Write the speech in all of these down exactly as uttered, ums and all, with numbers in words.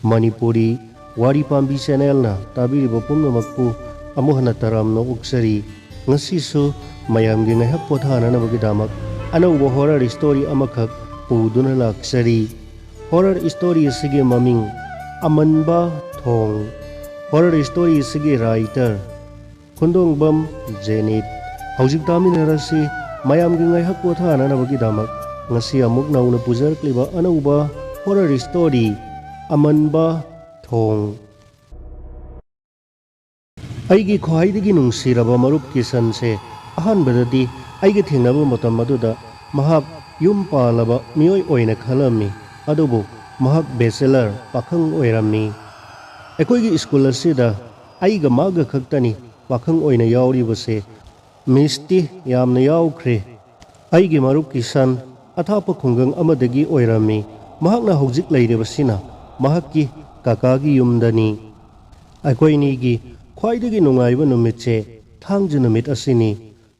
ꯃꯅꯤꯄꯨꯔꯤ ꯋꯥꯔꯤ ꯄꯥꯝꯕꯤ ꯆꯦꯅꯦꯜꯅ ꯇꯥꯕꯤꯔꯤꯕ ꯄꯨꯝꯅꯃꯛꯄꯨ ꯑꯃꯨꯛ ꯍꯟꯅ ꯇꯔꯥꯝꯅ ꯑꯣꯛꯆꯔꯤ꯫ ꯉꯁꯤꯁꯨ ꯃꯌꯥꯝꯒꯤ ꯉꯥꯏꯍꯥꯛ ꯄꯣꯊꯥꯅꯅꯕꯒꯤꯗꯃꯛ ꯑꯅꯧꯕ ꯍꯣꯔꯔ ꯁ꯭ꯇꯣꯔꯤ ꯑꯃꯈꯛ ꯄꯨꯗꯨꯅ ꯂꯥꯛꯆꯔꯤ꯫ ꯍꯣꯔꯔ ꯁ꯭ꯇꯣꯔꯤ ꯑꯁꯤꯒꯤ ꯃꯃꯤꯡ ꯑꯃꯟꯕ ꯊꯣꯡ꯫ ꯍꯣꯔꯔ ꯁ꯭ꯇꯣꯔꯤ ꯑꯁꯤꯒꯤ ꯔꯥꯏꯇꯔ ꯈꯨꯟꯗꯣꯡꯕꯝ ꯖꯦꯅꯤꯠ꯫ ꯍꯧꯖꯤꯛ ꯇꯥꯃꯤꯟꯅꯔꯁꯤ ꯃꯌꯥꯝꯒꯤ ꯉꯥꯏꯍꯥꯛ ꯄꯣꯊꯥꯅꯅꯕꯒꯤꯗꯃꯛ ꯉꯁꯤ ꯑꯃꯨꯛ ꯅꯧꯅ ꯄꯨꯖꯔꯛꯂꯤꯕ ꯑꯅꯧꯕ ꯍꯣꯔꯔ ꯁ꯭ꯇꯣꯔꯤ ꯑꯃꯟꯕ ꯊꯣꯡ꯫ ꯑꯩꯒꯤ ꯈ꯭ꯋꯥꯏꯗꯒꯤ ꯅꯨꯡꯁꯤꯔꯕ ꯃꯔꯨꯞ ꯀꯤꯁꯟꯁꯦ ꯑꯍꯥꯟꯕꯗꯗꯤ ꯑꯩꯒ ꯊꯦꯡꯅꯕ ꯃꯇꯝ ꯑꯗꯨꯗ ꯃꯍꯥꯛ ꯌꯨꯝ ꯄꯥꯜꯂꯕ ꯃꯤꯑꯣꯏ ꯑꯣꯏꯅ ꯈꯜꯂꯝꯃꯤ꯫ ꯑꯗꯨꯕꯨ ꯃꯍꯥꯛ ꯕꯦꯆꯦꯂꯔ ꯄꯥꯈꯪ ꯑꯣꯏꯔꯝꯃꯤ꯫ ꯑꯩꯈꯣꯏꯒꯤ ꯁ꯭ꯀꯨꯜ ꯑꯁꯤꯗ ꯑꯩꯒ ꯃꯥꯒ ꯈꯛꯇꯅꯤ ꯄꯥꯈꯪ ꯑꯣꯏꯅ ꯌꯥꯎꯔꯤꯕꯁꯦ꯫ ꯃꯤꯁꯇꯤ ꯌꯥꯝꯅ ꯌꯥꯎꯈ꯭ꯔꯦ꯫ ꯑꯩꯒꯤ ꯃꯔꯨꯞ ꯀꯤꯁꯟ ꯑꯊꯥꯞꯄ ꯈꯨꯡꯒꯪ ꯑꯃꯗꯒꯤ ꯑꯣꯏꯔꯝꯃꯤ꯫ ꯃꯍꯥꯛꯅ ꯍꯧꯖꯤꯛ ꯂꯩꯔꯤꯕꯁꯤꯅ ꯃꯍꯥꯛꯀꯤ ꯀꯀꯥꯒꯤ ꯌꯨꯝꯗꯅꯤ꯫ ꯑꯩꯈꯣꯏꯅꯤꯒꯤ ꯈ꯭ꯋꯥꯏꯗꯒꯤ ꯅꯨꯡꯉꯥꯏꯕ ꯅꯨꯃꯤꯠꯁꯦ ꯊꯥꯡꯖ ꯅꯨꯃꯤꯠ ꯑꯁꯤꯅꯤ꯫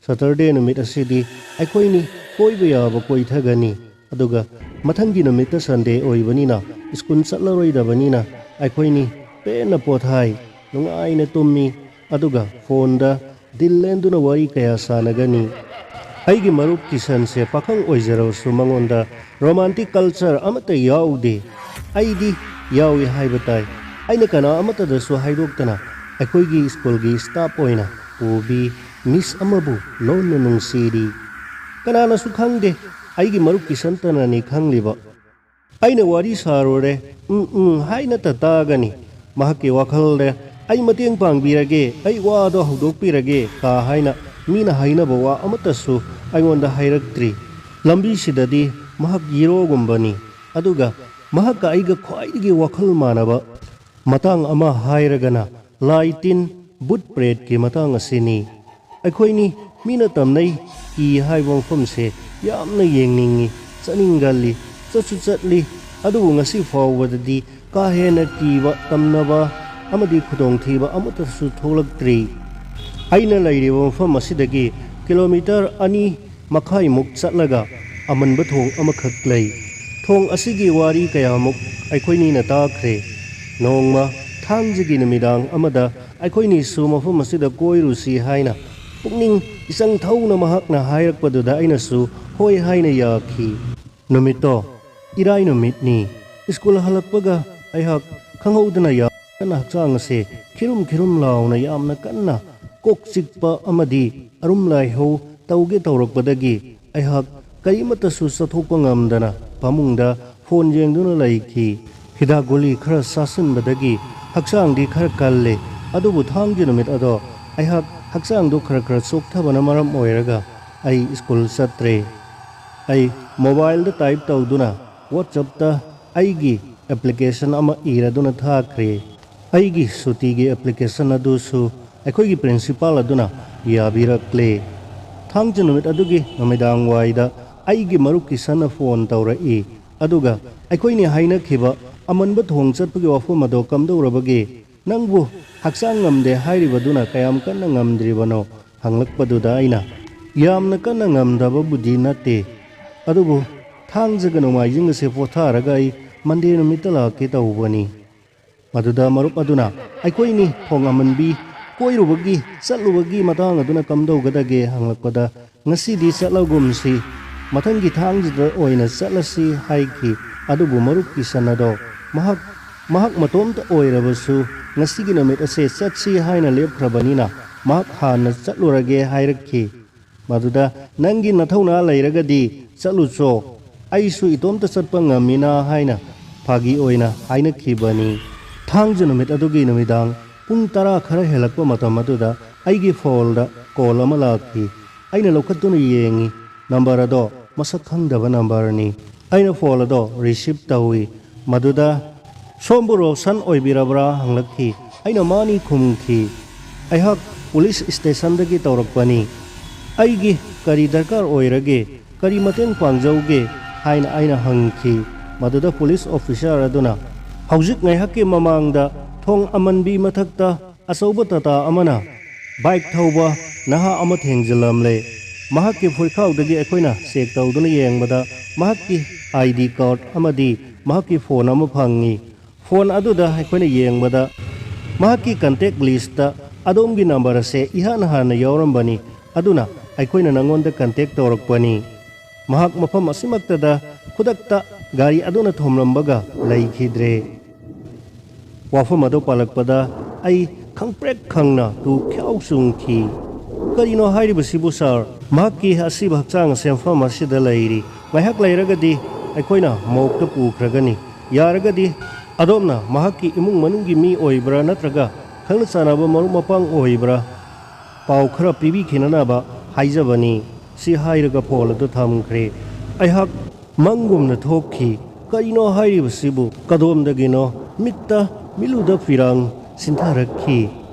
ꯁꯇꯔꯗꯦ ꯅꯨꯃꯤꯠ ꯑꯁꯤꯗꯤ ꯑꯩꯈꯣꯏꯅꯤ ꯀꯣꯏꯕ ꯌꯥꯕ ꯀꯣꯏꯊꯒꯅꯤ꯫ ꯑꯗꯨꯒ ꯃꯊꯪꯒꯤ ꯅꯨꯃꯤꯠꯇ ꯁꯟꯗꯦ ꯑꯣꯏꯕꯅꯤꯅ ꯁ꯭ꯀꯨꯜ ꯆꯠꯂꯔꯣꯏꯗꯕꯅꯤꯅ ꯑꯩꯈꯣꯏꯅꯤ ꯄꯦꯟꯅ ꯄꯣꯊꯥꯏ, ꯅꯨꯡꯉꯥꯏꯅ ꯇꯨꯝꯃꯤ꯫ ꯑꯗꯨꯒ ꯐꯣꯟꯗ ꯗꯤꯜ ꯂꯦꯟꯗꯨꯅ ꯋꯥꯔꯤ ꯀꯌꯥ ꯁꯥꯟꯅꯒꯅꯤ꯫ ꯑꯩꯒꯤ ꯃꯔꯨꯞ ꯀꯤꯁꯟꯁꯦ ꯄꯥꯈꯪ ꯑꯣꯏꯖꯔꯕꯁꯨ ꯃꯉꯣꯟꯗ ꯔꯣꯃꯥꯟꯇꯤꯛ ꯀꯜꯆꯔ ꯑꯃꯠꯇ ꯌꯥꯎꯗꯦ꯫ ꯑꯩꯗꯤ ꯌꯥꯎꯏ ꯍꯥꯏꯕ ꯇꯥꯏ꯫ ꯑꯩꯅ ꯀꯅꯥ ꯑꯃꯠꯇꯗꯁꯨ ꯍꯥꯏꯗꯣꯛꯇꯅ ꯑꯩꯈꯣꯏꯒꯤ ꯁ꯭ꯀꯨꯜꯒꯤ ꯁ꯭ꯇꯥꯐ ꯑꯣꯏꯅ ꯄꯨꯕꯤ ꯃꯤꯁ ꯑꯃꯕꯨ ꯂꯣꯟꯅ ꯅꯨꯡꯁꯤꯔꯤ꯫ ꯀꯅꯥꯅꯁꯨ ꯈꯪꯗꯦ ꯑꯩꯒꯤ ꯃꯔꯨꯞ ꯀꯤꯁꯟꯇꯅꯅꯤ ꯈꯪꯂꯤꯕ꯫ ꯑꯩꯅ ꯋꯥꯔꯤ ꯁꯥꯔꯨꯔꯦ, ꯎꯝ ꯎꯝ ꯍꯥꯏꯅꯇ ꯇꯥꯒꯅꯤ꯫ ꯃꯍꯥꯛꯀꯤ ꯋꯥꯈꯜꯗ ꯑꯩ ꯃꯇꯦꯡ ꯄꯥꯡꯕꯤꯔꯒꯦ, ꯑꯩ ꯋꯥꯗꯣ ꯍꯧꯗꯣꯛꯄꯤꯔꯒꯦ ꯀꯥ ꯍꯥꯏꯅ ꯃꯤꯅ ꯍꯥꯏꯅꯕ ꯋꯥ ꯑꯃꯠꯇꯁꯨ ꯑꯩꯉꯣꯟꯗ ꯍꯥꯏꯔꯛꯇ꯭ꯔꯤ꯫ ꯂꯝꯕꯤꯁꯤꯗꯗꯤ ꯃꯍꯥꯛ ꯌꯦꯔꯣꯒꯨꯝꯕꯅꯤ꯫ ꯑꯗꯨꯒ ꯃꯍꯥꯛꯀ ꯑꯩꯒ ꯈ꯭ꯋꯥꯏꯗꯒꯤ ꯋꯥꯈꯜ ꯃꯥꯟꯅꯕ ꯃꯇꯥꯡ ꯑꯃ ꯍꯥꯏꯔꯒꯅ ꯂꯥꯏ ꯇꯤꯟ, ꯚꯨꯠ ꯄ꯭ꯔꯦꯠꯀꯤ ꯃꯇꯥꯡ ꯑꯁꯤꯅꯤ꯫ ꯑꯩꯈꯣꯏꯅꯤ ꯃꯤꯅ ꯇꯝꯅꯩ ꯀꯤ ꯍꯥꯏꯕ ꯃꯐꯝꯁꯦ ꯌꯥꯝꯅ ꯌꯦꯡꯅꯤꯡꯏ, ꯆꯠꯅꯤꯡꯒꯜꯂꯤ, ꯆꯠꯁꯨ ꯆꯠꯂꯤ꯫ ꯑꯗꯨꯕꯨ ꯉꯁꯤ ꯐꯥꯎꯕꯗꯗꯤ ꯀꯥ ꯍꯦꯟꯅ ꯀꯤꯕ, ꯇꯝꯅꯕ ꯑꯃꯗꯤ ꯈꯨꯗꯣꯡꯊꯤꯕ ꯑꯃꯠꯇꯁꯨ ꯊꯣꯛꯂꯛꯇ꯭ꯔꯤ꯫ ꯑꯩꯅ ꯂꯩꯔꯤꯕ ꯃꯐꯝ ꯑꯁꯤꯗꯒꯤ ꯀꯤꯂꯣꯃꯤꯇꯔ ꯑꯅꯤ ꯃꯈꯥꯏꯃꯨꯛ ꯆꯠꯂꯒ ꯑꯃꯟꯕ ꯊꯣꯡ ꯑꯃꯈꯛ ꯂꯩ꯫ ꯊꯣꯡ ꯑꯁꯤꯒꯤ ꯋꯥꯔꯤ ꯀꯌꯥꯃꯨꯛ ꯑꯩꯈꯣꯏꯅꯤꯅ ꯇꯥꯈ꯭ꯔꯦ꯫ ꯅꯣꯡꯃ ꯊꯥꯡꯖꯒꯤ ꯅꯨꯃꯤꯗꯥꯡ ꯑꯃꯗ ꯑꯩꯈꯣꯏꯅꯤꯁꯨ ꯃꯐꯝ ꯑꯁꯤꯗ ꯀꯣꯏꯔꯨꯁꯤ ꯍꯥꯏꯅ ꯄꯨꯛꯅꯤꯡ ꯏꯆꯪ ꯊꯧꯅ ꯃꯍꯥꯛꯅ ꯍꯥꯏꯔꯛꯄꯗꯨꯗ ꯑꯩꯅꯁꯨ ꯍꯣꯏ ꯍꯥꯏꯅ ꯌꯥꯈꯤ꯫ ꯅꯨꯃꯤꯠꯇꯣ ꯏꯔꯥꯏ ꯅꯨꯃꯤꯠꯅꯤ꯫ ꯁ꯭ꯀꯨꯜ ꯍꯜꯂꯛꯄꯒ ꯑꯩꯍꯥꯛ ꯈꯪꯍꯧꯗꯅ ꯌꯥꯝꯅ ꯍꯛꯆꯥꯡ ꯑꯁꯦ ꯈꯤꯔꯨꯝ ꯈꯤꯔꯨꯝ ꯂꯥꯎꯅ ꯌꯥꯝꯅ ꯀꯟꯅ ꯀꯣꯛ ꯆꯤꯛꯄ ꯑꯃꯗꯤ ꯑꯔꯨꯝ ꯂꯥꯏꯍꯧ ꯇꯧꯒꯦ ꯇꯧꯔꯛꯄꯗꯒꯤ ꯑꯩꯍꯥꯛ ꯀꯔꯤꯃꯠꯇꯁꯨ ꯆꯠꯊꯣꯛꯄ ꯉꯝꯗꯅ ꯐꯃꯨꯡꯗ ꯐꯣꯟ ꯌꯦꯡꯗꯨꯅ ꯂꯩꯈꯤ꯫ ꯍꯤꯗꯥꯛ ꯒꯨꯂꯤ ꯈꯔ ꯆꯥꯁꯤꯟꯕꯗꯒꯤ ꯍꯛꯆꯥꯡꯗꯤ ꯈꯔ ꯀꯜꯂꯦ꯫ ꯑꯗꯨꯕꯨ ꯊꯥꯡꯖ ꯅꯨꯃꯤꯠ ꯑꯗꯣ ꯑꯩꯍꯥꯛ ꯍꯛꯆꯥꯡꯗꯨ ꯈꯔ ꯈꯔ ꯆꯣꯛꯊꯕꯅ ꯃꯔꯝ ꯑꯣꯏꯔꯒ ꯑꯩ ꯁ꯭ꯀꯨꯜ ꯆꯠꯇ꯭ꯔꯦ꯫ ꯑꯩ ꯃꯣꯕꯥꯏꯜꯗ ꯇꯥꯏꯞ ꯇꯧꯗꯨꯅ WhatsApp-ꯇ ꯑꯩꯒꯤ ꯑꯦꯄ꯭ꯂꯤꯀꯦꯁꯟ ꯑꯃ ꯏꯔꯗꯨꯅ ꯊꯥꯈ꯭ꯔꯦ꯫ ꯑꯩꯒꯤ ꯁꯨꯇꯤꯒꯤ ꯑꯦꯄ꯭ꯂꯤꯀꯦꯁꯟ ꯑꯗꯨꯁꯨ ꯑꯩꯈꯣꯏꯒꯤ ꯄ꯭ꯔꯤꯟꯁꯤꯄꯥꯜ ꯑꯗꯨꯅ ꯌꯥꯕꯤꯔꯛꯂꯦ꯫ ꯊꯥꯡꯖ ꯅꯨꯃꯤꯠ ꯑꯗꯨꯒꯤ ꯅꯨꯃꯤꯗꯥꯡ ꯋꯥꯏꯗ ꯑꯩꯒꯤ ꯃꯔꯨꯞ ꯀꯤꯁꯟꯅ ꯐꯣꯟ ꯇꯧꯔꯛꯏ, ꯑꯗꯨꯒ ꯑꯩꯈꯣꯏꯅꯤ ꯍꯥꯏꯅꯈꯤꯕ ꯑꯃꯟꯕ ꯊꯣꯡ ꯆꯠꯄꯒꯤ ꯋꯥꯐꯝ ꯑꯗꯣ ꯀꯝꯗꯧꯔꯕꯒꯦ? ꯅꯪꯕꯨ ꯍꯛꯆꯥꯡ ꯉꯝꯗꯦ ꯍꯥꯏꯔꯤꯕꯗꯨꯅ ꯀꯌꯥꯝ ꯀꯟꯅ ꯉꯝꯗ꯭ꯔꯤꯕꯅꯣ? ꯍꯪꯂꯛꯄꯗꯨꯗ ꯑꯩꯅ, "ꯌꯥꯝꯅ ꯀꯟꯅ ꯉꯝꯗꯕꯕꯨꯗꯤ ꯅꯠꯇꯦ, ꯑꯗꯨꯕꯨ ꯊꯥꯡꯖꯒ ꯅꯣꯡꯃꯥꯏꯖꯤꯡ ꯑꯁꯦ ꯄꯣꯊꯥꯔꯒ ꯑꯩ ꯃꯟꯗꯦ ꯅꯨꯃꯤꯠꯇ ꯂꯥꯛꯀꯦ ꯇꯧꯕꯅꯤ"꯫ ꯃꯗꯨꯗ ꯃꯔꯨꯞ ꯑꯗꯨꯅ, "ꯑꯩꯈꯣꯏꯅꯤ ꯊꯣꯡ ꯑꯃꯟꯕꯤ ꯀꯣꯏꯔꯨꯕꯒꯤ ꯆꯠꯂꯨꯕꯒꯤ ꯃꯇꯥꯡ ꯑꯗꯨꯅ ꯀꯝꯗꯧꯒꯗꯒꯦ?" ꯍꯪꯂꯛꯄꯗ, "ꯉꯁꯤꯗꯤ ꯆꯠꯂꯒꯨꯝꯁꯤ, ꯃꯊꯪꯒꯤ ꯊꯥꯡꯖꯗ ꯑꯣꯏꯅ ꯆꯠꯂꯁꯤ" ꯍꯥꯏꯈꯤ꯫ ꯑꯗꯨꯕꯨ ꯃꯔꯨꯞ ꯀꯤꯁꯟ ꯑꯗꯣ ꯃꯍꯥꯛ, ꯃꯍꯥꯛ ꯃꯇꯣꯝꯇ ꯑꯣꯏꯔꯕꯁꯨ ꯉꯁꯤꯒꯤ ꯅꯨꯃꯤꯠ ꯑꯁꯦ ꯆꯠꯁꯤ ꯍꯥꯏꯅ ꯂꯦꯞꯈ꯭ꯔꯕꯅꯤꯅ ꯃꯍꯥꯛ ꯍꯥꯟꯅ ꯆꯠꯂꯨꯔꯒꯦ ꯍꯥꯏꯔꯛꯈꯤ꯫ ꯃꯗꯨꯗ, "ꯅꯪꯒꯤ ꯅꯊꯧꯅꯥ ꯂꯩꯔꯒꯗꯤ ꯆꯠꯂꯨꯆꯣ, ꯑꯩꯁꯨ ꯏꯇꯣꯝꯇ ꯆꯠꯄ ꯉꯝꯃꯤꯅ" ꯍꯥꯏꯅ ꯐꯥꯒꯤ ꯑꯣꯏꯅ ꯍꯥꯏꯅꯈꯤꯕꯅꯤ꯫ ꯊꯥꯡꯖ ꯅꯨꯃꯤꯠ ꯑꯗꯨꯒꯤ ꯅꯨꯃꯤꯗꯥꯡ ꯄꯨꯡ ꯇꯔꯥ ꯈꯔ ꯍꯦꯜꯂꯛꯄ ꯃꯇꯝ ꯑꯗꯨꯗ ꯑꯩꯒꯤ ꯐꯣꯟꯗ ꯀꯣꯜ ꯑꯃ ꯂꯥꯛꯈꯤ꯫ ꯑꯩꯅ ꯂꯧꯈꯠꯇꯨꯅ ꯌꯦꯡꯉꯤ, ꯅꯝꯕꯔ ꯑꯗꯣ ꯃꯁꯛ ꯈꯪꯗꯕ ꯅꯝꯕꯔꯅꯤ꯫ ꯑꯩꯅ ꯐꯣꯟ ꯑꯗꯣ ꯔꯤꯁꯤꯞ ꯇꯧꯏ꯫ ꯃꯗꯨꯗ, "ꯁꯣꯝꯕꯨ ꯔꯣꯁꯟ ꯑꯣꯏꯕꯤꯔꯕ꯭ꯔꯥ?" ꯍꯪꯂꯛꯈꯤ꯫ ꯑꯩꯅ, "ꯃꯥꯅꯤ" ꯈꯨꯝꯈꯤ꯫ "ꯑꯩꯍꯥꯛ ꯄꯨꯂꯤꯁ ꯁ꯭ꯇꯦꯁꯟꯗꯒꯤ ꯇꯧꯔꯛꯄꯅꯤ꯫ ꯑꯩꯒꯤ ꯀꯔꯤ ꯗꯔꯀꯥꯔ ꯑꯣꯏꯔꯒꯦ? ꯀꯔꯤ ꯃꯇꯦꯡ ꯄꯥꯡꯖꯧꯒꯦ?" ꯍꯥꯏꯅ ꯑꯩꯅ ꯍꯪꯈꯤ꯫ ꯃꯗꯨꯗ ꯄꯨꯂꯤꯁ ꯑꯣꯐꯤꯁꯥꯔ ꯑꯗꯨꯅ, "ꯍꯧꯖꯤꯛ ꯉꯥꯏꯍꯥꯛꯀꯤ ꯃꯃꯥꯡꯗ ꯊꯣꯡ ꯑꯃꯟꯕꯤ ꯃꯊꯛꯇ ꯑꯆꯧꯕ ꯇꯥꯇꯥ ꯑꯃꯅ ꯕꯥꯏꯛ ꯊꯧꯕ ꯅꯍꯥ ꯑꯃ ꯊꯦꯡꯖꯤꯜꯂꯝꯂꯦ꯫ ꯃꯍꯥꯛꯀꯤ ꯐꯨꯔꯤꯠꯈꯥꯎꯗꯒꯤ ꯑꯩꯈꯣꯏꯅ ꯆꯦꯛ ꯇꯧꯗꯨꯅ ꯌꯦꯡꯕꯗ ꯃꯍꯥꯛꯀꯤ ID card ꯑꯃꯗꯤ ꯃꯍꯥꯛꯀꯤ ꯐꯣꯟ ꯑꯃ ꯐꯪꯉꯤ꯫ ꯐꯣꯟ ꯑꯗꯨꯗ ꯑꯩꯈꯣꯏꯅ ꯌꯦꯡꯕꯗ ꯃꯍꯥꯛꯀꯤ ꯀꯟꯇꯦꯛ ꯂꯤꯁꯇ ꯑꯗꯣꯝꯒꯤ ꯅꯝꯕꯔ ꯑꯁꯦ ꯏꯍꯥꯟ ꯍꯥꯟꯅ ꯌꯥꯎꯔꯝꯕꯅꯤ, ꯑꯗꯨꯅ ꯑꯩꯈꯣꯏꯅ ꯅꯪꯉꯣꯟꯗ ꯀꯟꯇꯦꯛ ꯇꯧꯔꯛꯄꯅꯤ꯫ ꯃꯍꯥꯛ ꯃꯐꯝ ꯑꯁꯤꯃꯛꯇꯗ ꯈꯨꯗꯛꯇ ꯒꯥꯔꯤ ꯑꯗꯨꯅ ꯊꯣꯝꯂꯝꯕꯒ ꯂꯩꯈꯤꯗ꯭ꯔꯦ꯫ ꯋꯥꯐꯝ ꯑꯗꯨ ꯄꯥꯜꯂꯛꯄꯗ ꯑꯩ ꯈꯪꯄ꯭ꯔꯦꯛ ꯈꯪꯅ ꯇꯨ ꯈ꯭ꯌꯥꯎ ꯆꯨꯡꯈꯤ꯫ "ꯀꯔꯤꯅꯣ ꯍꯥꯏꯔꯤꯕꯁꯤꯕꯨ, ꯁꯥꯔ? ꯃꯍꯥꯛꯀꯤ ꯑꯁꯤꯕ ꯍꯛꯆꯥꯡ ꯑꯁꯦ ꯃꯐꯝ ꯑꯁꯤꯗ ꯂꯩꯔꯤ꯫ ꯉꯥꯏꯍꯥꯛ ꯂꯩꯔꯒꯗꯤ ꯑꯩꯈꯣꯏꯅ ꯃꯣꯛꯇ ꯄꯨꯈ꯭ꯔꯒꯅꯤ꯫ ꯌꯥꯔꯒꯗꯤ ꯑꯗꯣꯝꯅ ꯃꯍꯥꯛꯀꯤ ꯏꯃꯨꯡ ꯃꯅꯨꯡꯒꯤ ꯃꯤ ꯑꯣꯏꯕ꯭ꯔꯥ ꯅꯠꯇ꯭ꯔꯒ ꯈꯪꯅ ꯆꯥꯟꯅꯕ ꯃꯔꯨꯞ ꯃꯄꯥꯡ ꯑꯣꯏꯕ꯭ꯔꯥ? ꯄꯥꯎ ꯈꯔ ꯄꯤꯕꯤꯈꯤꯅꯅꯕ ꯍꯥꯏꯖꯕꯅꯤ," ꯁꯤ ꯍꯥꯏꯔꯒ ꯐꯣꯟ ꯑꯗꯨ ꯊꯝꯈ꯭ꯔꯦ꯫ ꯑꯩꯍꯥꯛ ꯃꯪꯒꯨꯝꯅ ꯊꯣꯛꯈꯤ꯫ ꯀꯔꯤꯅꯣ ꯍꯥꯏꯔꯤꯕꯁꯤꯕꯨ? ꯀꯗꯣꯝꯗꯒꯤꯅꯣ ꯃꯤꯠꯇ ꯃꯤꯠꯂꯨꯗ ꯐꯤꯔꯥꯡ ꯁꯤꯟꯊꯔꯛꯈꯤ꯫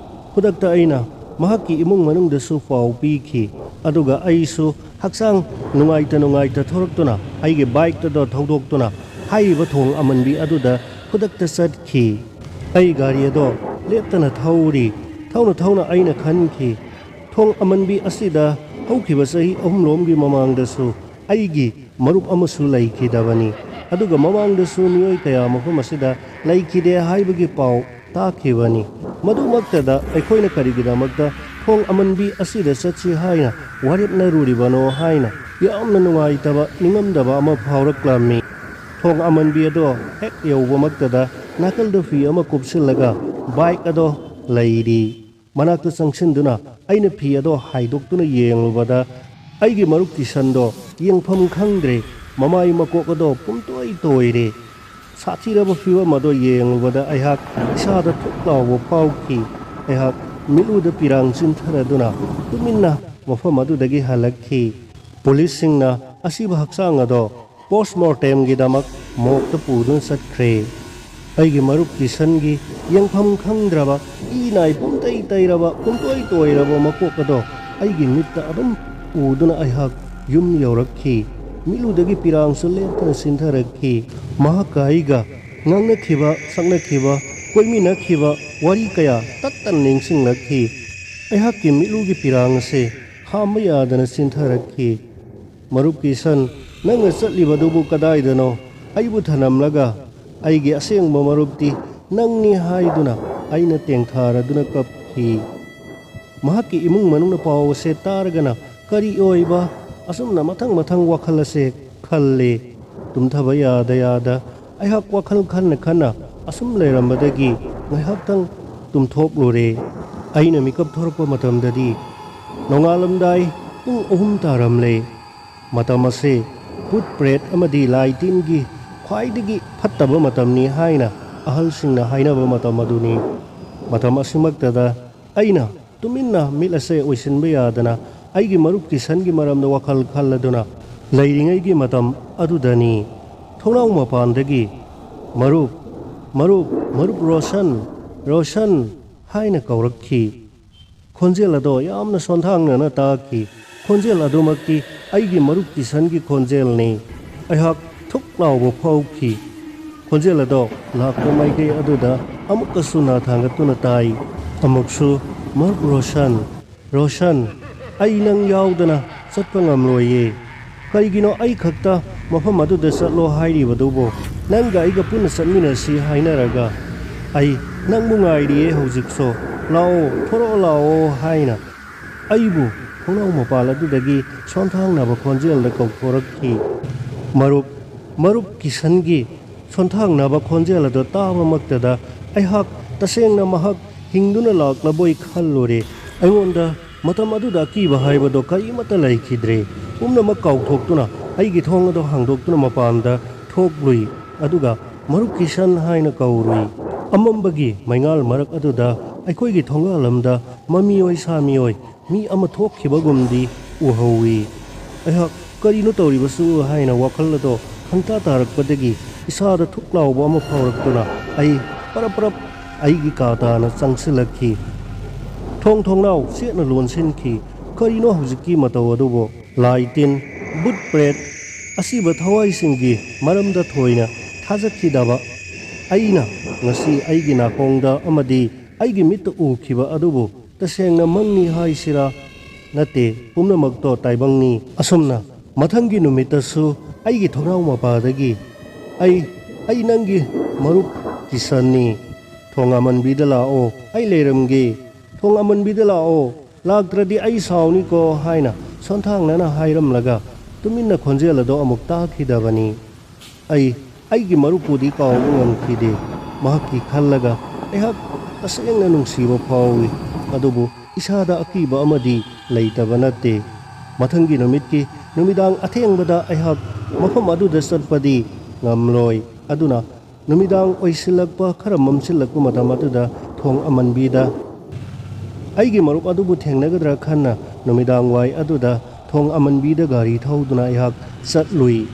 ꯈꯨꯗꯛꯇ ꯑꯩꯅ ꯃꯍꯥꯛꯀꯤ ꯏꯃꯨꯡ ꯃꯅꯨꯡꯗꯁꯨ ꯄꯥꯎ ꯄꯤꯈꯤ, ꯑꯗꯨꯒ ꯑꯩꯁꯨ ꯍꯛꯆꯥꯡ ꯅꯨꯡꯉꯥꯏꯇ ꯅꯨꯡꯉꯥꯏꯇ ꯊꯣꯔꯛꯇꯨꯅ ꯑꯩꯒꯤ ꯕꯥꯏꯛ ꯑꯗꯣ ꯊꯧꯗꯣꯛꯇꯨꯅ ꯍꯥꯏꯔꯤꯕ ꯊꯣꯡ ꯑꯃꯟꯕꯤ ꯑꯗꯨꯗ ꯈꯨꯗꯛꯇ ꯆꯠꯈꯤ꯫ ꯑꯩ ꯒꯥꯔꯤ ꯑꯗꯣ ꯂꯦꯞꯇꯅ ꯊꯧꯔꯤ꯫ ꯊꯧꯅ ꯊꯧꯅ ꯑꯩꯅ ꯈꯟꯈꯤ, ꯊꯣꯡ ꯑꯃꯟꯕꯤ ꯑꯁꯤꯗ ꯍꯧꯈꯤꯕ ꯆꯍꯤ ꯑꯍꯨꯝꯂꯣꯝꯒꯤ ꯃꯃꯥꯡꯗꯁꯨ ꯑꯩꯒꯤ ꯃꯔꯨꯞ ꯑꯃꯁꯨ ꯂꯩꯈꯤꯗꯕꯅꯤ, ꯑꯗꯨꯒ ꯃꯃꯥꯡꯗꯁꯨ ꯃꯤꯑꯣꯏ ꯀꯌꯥ ꯃꯐꯝ ꯑꯁꯤꯗ ꯂꯩꯈꯤꯗꯦ ꯍꯥꯏꯕꯒꯤ ꯄꯥꯎ ꯇꯥꯈꯤꯕꯅꯤ꯫ ꯃꯗꯨꯃꯛꯇꯗ ꯑꯩꯈꯣꯏꯅ ꯀꯔꯤꯒꯤꯗꯃꯛꯇ ꯊꯣꯡ ꯑꯃꯟꯕꯤ ꯑꯁꯤꯗ ꯆꯠꯁꯤ ꯍꯥꯏꯅ ꯋꯥꯔꯦꯞꯅꯔꯨꯔꯤꯕꯅꯣ ꯍꯥꯏꯅ ꯌꯥꯝꯅ ꯅꯨꯡꯉꯥꯏꯇꯕ, ꯅꯤꯡꯉꯝꯗꯕ ꯑꯃ ꯐꯥꯎꯔꯛꯂꯝꯃꯤ꯫ ꯊꯣꯡ ꯑꯃꯟꯕꯤ ꯑꯗꯣ ꯍꯦꯛ ꯌꯧꯕꯃꯛꯇꯗ ꯅꯥꯀꯜꯗ ꯐꯤ ꯑꯃ ꯀꯨꯞꯁꯤꯜꯂꯒ ꯕꯥꯏꯛ ꯑꯗꯣ ꯂꯩꯔꯤ꯫ ꯃꯅꯥꯛꯇ ꯆꯪꯁꯤꯟꯗꯨꯅ ꯑꯩꯅ ꯐꯤ ꯑꯗꯣ ꯍꯥꯏꯗꯣꯛꯇꯨꯅ ꯌꯦꯡꯂꯨꯕꯗ, ꯑꯩꯒꯤ ꯃꯔꯨꯞ ꯀꯤꯁꯟꯗꯣ ꯌꯦꯡꯐꯝ ꯈꯪꯗ꯭ꯔꯦ꯫ ꯃꯃꯥꯏ ꯃꯀꯣꯛ ꯑꯗꯣ ꯄꯨꯝꯇꯣꯏ ꯇꯣꯏꯔꯦ꯫ ꯁꯥꯊꯤꯔꯕ ꯐꯤꯕꯝ ꯑꯗꯣ ꯌꯦꯡꯂꯨꯕꯗ ꯑꯩꯍꯥꯛ ꯏꯁꯥꯗ ꯊꯨꯛ ꯂꯥꯎꯕ ꯐꯥꯎꯈꯤ꯫ ꯑꯩꯍꯥꯛ ꯃꯤꯠꯂꯨꯗ ꯄꯤꯔꯥꯡ ꯆꯤꯟꯊꯔꯗꯨꯅ ꯇꯨꯃꯤꯟꯅ ꯃꯐꯝ ꯑꯗꯨꯗꯒꯤ ꯍꯜꯂꯛꯈꯤ꯫ ꯄꯨꯂꯤꯁꯁꯤꯡꯅ ꯑꯁꯤꯕ ꯍꯛꯆꯥꯡ ꯑꯗꯣ ꯄꯣꯁꯃꯣꯔꯇꯦꯝꯒꯤꯗꯃꯛ ꯃꯣꯔꯒꯇ ꯄꯨꯗꯨꯅ ꯆꯠꯈ꯭ꯔꯦ꯫ ꯑꯩꯒꯤ ꯃꯔꯨꯞ ꯀꯤꯁꯟꯒꯤ ꯌꯦꯡꯐꯝ ꯈꯪꯗ꯭ꯔꯕ, ꯏ ꯅꯥꯏ ꯄꯨꯝꯇꯩ ꯇꯩꯔꯕ, ꯄꯨꯝꯇꯣꯏ ꯇꯣꯏꯔꯕ ꯃꯀꯣꯛ ꯑꯗꯣ ꯑꯩꯒꯤ ꯃꯤꯠꯇ ꯑꯗꯨꯝ ꯎꯗꯨꯅ ꯑꯩꯍꯥꯛ ꯌꯨꯝ ꯌꯧꯔꯛꯈꯤ꯫ ꯃꯤꯠꯂꯨꯗꯒꯤ ꯄꯤꯔꯥꯡꯁꯨ ꯂꯦꯞꯇꯅ ꯆꯤꯟꯊꯔꯛꯈꯤ꯫ ꯃꯍꯥꯛꯀ ꯑꯩꯒ ꯉꯥꯡꯅꯈꯤꯕ, ꯁꯛꯅꯈꯤꯕ, ꯀꯣꯏꯃꯤꯟꯅꯈꯤꯕ ꯋꯥꯔꯤ ꯀꯌꯥ ꯇꯠꯇꯅ ꯅꯤꯡꯁꯤꯡꯂꯛꯈꯤ꯫ ꯑꯩꯍꯥꯛꯀꯤ ꯃꯤꯠꯂꯨꯒꯤ ꯄꯤꯔꯥꯡ ꯑꯁꯦ ꯈꯥꯝꯕ ꯌꯥꯗꯅ ꯆꯤꯟꯊꯔꯛꯈꯤ꯫ "ꯃꯔꯨꯞ ꯀꯤꯁꯟ, ꯅꯪꯅ ꯆꯠꯂꯤꯕꯗꯨꯕꯨ ꯀꯗꯥꯏꯗꯅꯣ? ꯑꯩꯕꯨ ꯊꯅꯝꯂꯒ ꯑꯩꯒꯤ ꯑꯁꯦꯡꯕ ꯃꯔꯨꯞꯇꯤ ꯅꯪꯅꯤ ꯍꯥꯏꯗꯨꯅ ꯑꯩꯅ ꯇꯦꯡꯊꯥꯔꯗꯨꯅ ꯀꯞꯈꯤ꯫ ꯃꯍꯥꯛꯀꯤ ꯏꯃꯨꯡ ꯃꯅꯨꯡꯅ ꯄꯥꯎ ꯑꯁꯦ ꯇꯥꯔꯒꯅ ꯀꯔꯤ ꯑꯣꯏꯕ ꯑꯁꯨꯝꯅ ꯃꯊꯪ ꯃꯊꯪ ꯋꯥꯈꯜ ꯑꯁꯦ ꯈꯜꯂꯦ꯫ ꯇꯨꯝꯊꯕ ꯌꯥꯗ ꯌꯥꯗ ꯑꯩꯍꯥꯛ ꯋꯥꯈꯜ ꯈꯟꯅ ꯈꯟꯅ ꯑꯁꯨꯝ ꯂꯩꯔꯝꯕꯗꯒꯤ ꯉꯥꯏꯍꯥꯛꯇꯪ ꯇꯨꯝꯊꯣꯛꯂꯨꯔꯦ꯫ ꯑꯩꯅ ꯃꯤꯀꯞ ꯊꯣꯔꯛꯄ ꯃꯇꯝꯗꯗꯤ ꯅꯣꯡꯉꯥꯜꯂꯝꯗꯥꯏ ꯄꯨꯡ ꯑꯍꯨꯝ ꯇꯥꯔꯝꯂꯦ꯫ ꯃꯇꯝ ꯑꯁꯤ ꯚꯨꯠ ꯄ꯭ꯔꯦꯠ ꯑꯃꯗꯤ ꯂꯥꯏ ꯇꯤꯟꯒꯤ ꯈ꯭ꯋꯥꯏꯗꯒꯤ ꯐꯠꯇꯕ ꯃꯇꯝꯅꯤ ꯍꯥꯏꯅ ꯑꯍꯜꯁꯤꯡꯅ ꯍꯥꯏꯅꯕ ꯃꯇꯝ ꯑꯗꯨꯅꯤ꯫ ꯃꯇꯝ ꯑꯁꯤꯃꯛꯇꯗ ꯑꯩꯅ ꯇꯨꯃꯤꯟꯅ ꯃꯤꯠ ꯑꯁꯦ ꯎꯏꯁꯤꯟꯕ ꯌꯥꯗꯅ ꯑꯩꯒꯤ ꯃꯔꯨꯞ ꯀꯤꯁꯟꯒꯤ ꯃꯔꯝꯗ ꯋꯥꯈꯜ ꯈꯜꯂꯗꯨꯅ ꯂꯩꯔꯤꯉꯩꯒꯤ ꯃꯇꯝ ꯑꯗꯨꯗꯅꯤ ꯊꯣꯡꯅꯥꯎ ꯃꯄꯥꯟꯗꯒꯤ "ꯃꯔꯨꯞ, ꯃꯔꯨꯞ, ꯃꯔꯨꯞ ꯔꯣꯁꯟ, ꯔꯣꯁꯟ" ꯍꯥꯏꯅ ꯀꯧꯔꯛꯈꯤ꯫ ꯈꯣꯟꯖꯦꯜ ꯑꯗꯣ ꯌꯥꯝꯅ ꯁꯣꯟꯊꯥꯡꯅꯅ ꯇꯥꯈꯤ꯫ ꯈꯣꯟꯖꯦꯜ ꯑꯗꯨꯃꯛꯇꯤ ꯑꯩꯒꯤ ꯃꯔꯨꯞ ꯀꯤꯁꯟꯒꯤ ꯈꯣꯟꯖꯦꯜꯅꯤ꯫ ꯑꯩꯍꯥꯛ ꯊꯨꯛ ꯂꯥꯎꯕ ꯐꯥꯎꯈꯤ꯫ ꯈꯣꯟꯖꯦꯜ ꯑꯗꯣ ꯂꯥꯛꯄ ꯃꯥꯏꯀꯩ ꯑꯗꯨꯗ ꯑꯃꯨꯛꯀꯁꯨ ꯅꯥ ꯊꯥꯡꯒꯠꯇꯨꯅ ꯇꯥꯏ꯫ ꯑꯃꯨꯛꯁꯨ, "ꯃꯔꯨꯞ ꯔꯣꯁꯟ, ꯔꯣꯁꯟ, ꯑꯩ ꯅꯪ ꯌꯥꯎꯗꯅ ꯆꯠꯄ ꯉꯝꯂꯣꯏꯌꯦ꯫ ꯀꯔꯤꯒꯤꯅꯣ ꯑꯩ ꯈꯛꯇ ꯃꯐꯝ ꯑꯗꯨꯗ ꯆꯠꯂꯣ ꯍꯥꯏꯔꯤꯕꯗꯨꯕꯨ? ꯅꯪꯒ ꯑꯩꯒ ꯄꯨꯟꯅ ꯆꯠꯃꯤꯟꯅꯁꯤ ꯍꯥꯏꯅꯔꯒ꯫ ꯑꯩ ꯅꯪꯕꯨ ꯉꯥꯏꯔꯤꯌꯦ ꯍꯧꯖꯤꯛꯁꯨ꯫ ꯂꯥꯛꯑꯣ, ꯊꯣꯔꯛꯑꯣ, ꯂꯥꯛꯑꯣ" ꯍꯥꯏꯅ ꯑꯩꯕꯨ ꯊꯣꯡꯅꯥꯎ ꯃꯄꯥꯜ ꯑꯗꯨꯗꯒꯤ ꯁꯣꯟꯊꯥꯡꯅꯕ ꯈꯣꯟꯖꯦꯜꯗ ꯀꯧꯊꯣꯔꯛꯈꯤ꯫ ꯃꯔꯨꯞ, ꯃꯔꯨꯞ ꯀꯤꯁꯟꯒꯤ ꯁꯣꯟꯊꯥꯡꯅꯕ ꯈꯣꯟꯖꯦꯜ ꯑꯗꯨ ꯇꯥꯕꯃꯛꯇꯗ ꯑꯩꯍꯥꯛ ꯇꯁꯦꯡꯅ ꯃꯍꯥꯛ ꯍꯤꯡꯗꯨꯅ ꯂꯥꯛꯂꯕꯣꯏ ꯈꯜꯂꯨꯔꯦ꯫ ꯑꯩꯉꯣꯟꯗ ꯃꯇꯝ ꯑꯗꯨꯗ ꯑꯀꯤꯕ ꯍꯥꯏꯕꯗꯣ ꯀꯔꯤꯃꯠꯇ ꯂꯩꯈꯤꯗ꯭ꯔꯦ꯫ ꯄꯨꯝꯅꯃꯛ ꯀꯥꯎꯊꯣꯛꯇꯨꯅ ꯑꯩꯒꯤ ꯊꯣꯡ ꯑꯗꯨ ꯍꯥꯡꯗꯣꯛꯇꯨꯅ ꯃꯄꯥꯟꯗ ꯊꯣꯛꯂꯨꯏ, ꯑꯗꯨꯒ "ꯃꯔꯨꯞ ꯀꯤꯁꯟ" ꯍꯥꯏꯅ ꯀꯧꯔꯨꯏ꯫ ꯑꯃꯝꯕꯒꯤ ꯃꯩꯉꯥꯜ ꯃꯔꯛ ꯑꯗꯨꯗ ꯑꯩꯈꯣꯏꯒꯤ ꯊꯣꯡꯒꯥꯜ ꯑꯃꯗ ꯃꯃꯤꯑꯣꯏ ꯁꯥꯃꯤꯑꯣꯏ ꯃꯤ ꯑꯃ ꯊꯣꯛꯈꯤꯕꯒꯨꯝꯗꯤ ꯎꯍꯧꯏ꯫ ꯑꯩꯍꯥꯛ "ꯀꯔꯤꯅꯣ ꯇꯧꯔꯤꯕꯁꯨ?" ꯍꯥꯏꯅ ꯋꯥꯈꯜ ꯑꯗꯣ ꯈꯪꯇꯥ ꯇꯥꯔꯛꯄꯗꯒꯤ ꯏꯁꯥꯗ ꯊꯨꯛ ꯂꯥꯎꯕ ꯑꯃ ꯐꯥꯎꯔꯛꯇꯨꯅ ꯑꯩ ꯄꯔꯞ ꯄꯔꯞ ꯑꯩꯒꯤ ꯀꯥ ꯇꯥꯅ ꯆꯪꯁꯤꯜꯂꯛꯈꯤ꯫ ꯊꯣꯡ ꯊꯣꯡꯅꯥꯎ ꯆꯦꯠꯅ ꯂꯣꯟꯁꯤꯟꯈꯤ꯫ ꯀꯔꯤꯅꯣ ꯍꯧꯖꯤꯛꯀꯤ ꯃꯇꯧ ꯑꯗꯨꯕꯨ? ꯂꯥꯏ ꯇꯤꯟ, ꯚꯨꯠ ꯄ꯭ꯔꯦꯠ, ꯑꯁꯤꯕ ꯊꯋꯥꯏꯁꯤꯡꯒꯤ ꯃꯔꯝꯗ ꯊꯣꯏꯅ ꯊꯥꯖꯈꯤꯗꯕ ꯑꯩꯅ ꯉꯁꯤ ꯑꯩꯒꯤ ꯅꯥꯀꯣꯡꯗ ꯑꯃꯗꯤ ꯑꯩꯒꯤ ꯃꯤꯠꯇ ꯎꯈꯤꯕ ꯑꯗꯨꯕꯨ ꯇꯁꯦꯡꯅ ꯃꯪꯅꯤ ꯍꯥꯏꯁꯤꯔꯥ? ꯅꯠꯇꯦ, ꯄꯨꯝꯅꯃꯛꯇꯣ ꯇꯥꯏꯕꯪꯅꯤ꯫ ꯑꯁꯨꯝꯅ ꯃꯊꯪꯒꯤ ꯅꯨꯃꯤꯠꯇꯁꯨ ꯑꯩꯒꯤ ꯊꯣꯡꯅꯥꯎ ꯃꯄꯥꯗꯒꯤ ꯑꯩ "ꯑꯩ ꯅꯪꯒꯤ ꯃꯔꯨꯞ ꯀꯤꯁꯟꯅꯤ꯫ ꯊꯣꯡ ꯑꯃꯟꯕꯤꯗ ꯂꯥꯛꯑꯣ, ꯑꯩ ꯂꯩꯔꯝꯒꯦ꯫ ꯊꯣꯡ ꯑꯃꯟꯕꯤꯗ ꯂꯥꯛꯑꯣ, ꯂꯥꯛꯇ꯭ꯔꯗꯤ ꯑꯩ ꯁꯥꯎꯅꯤꯀꯣ" ꯍꯥꯏꯅ ꯁꯣꯟꯊꯥꯡꯅꯅ ꯍꯥꯏꯔꯝꯂꯒ ꯇꯨꯃꯤꯟꯅ ꯈꯣꯟꯖꯦꯜ ꯑꯗꯣ ꯑꯃꯨꯛ ꯇꯥꯈꯤꯗꯕꯅꯤ꯫ ꯑꯩ ꯑꯩꯒꯤ ꯃꯔꯨꯞꯄꯨꯗꯤ ꯀꯥꯎꯕ ꯉꯝꯈꯤꯗꯦ꯫ ꯃꯍꯥꯛꯀꯤ ꯈꯜꯂꯒ ꯑꯩꯍꯥꯛ ꯇꯁꯦꯡꯅ ꯅꯨꯡꯁꯤꯕ ꯐꯥꯎꯏ꯫ ꯑꯗꯨꯕꯨ ꯏꯁꯥꯗ ꯑꯀꯤꯕ ꯑꯃꯗꯤ ꯂꯩꯇꯕ ꯅꯠꯇꯦ꯫ ꯃꯊꯪꯒꯤ ꯅꯨꯃꯤꯠꯀꯤ ꯅꯨꯃꯤꯗꯥꯡ ꯑꯊꯦꯡꯕꯗ ꯑꯩꯍꯥꯛ ꯃꯐꯝ ꯑꯗꯨꯗ ꯆꯠꯄꯗꯤ ꯉꯝꯂꯣꯏ꯫ ꯑꯗꯨꯅ ꯅꯨꯃꯤꯗꯥꯡ ꯑꯣꯏꯁꯤꯜꯂꯛꯄ, ꯈꯔ ꯃꯝꯁꯤꯜꯂꯛꯄ ꯃꯇꯝ ꯑꯗꯨꯗ ꯊꯣꯡ ꯑꯃꯟꯕꯤꯗ ꯑꯩꯒꯤ ꯃꯔꯨꯞ ꯑꯗꯨꯕꯨ ꯊꯦꯡꯅꯒꯗ꯭ꯔꯥ ꯈꯟꯅ ꯅꯨꯃꯤꯗꯥꯡ ꯋꯥꯏ ꯑꯗꯨꯗ ꯊꯣꯡ ꯑꯃꯟꯕꯤꯗ ꯒꯥꯔꯤ ꯊꯧꯗꯨꯅ ꯑꯩꯍꯥꯛ ꯆꯠꯂꯨꯏ꯫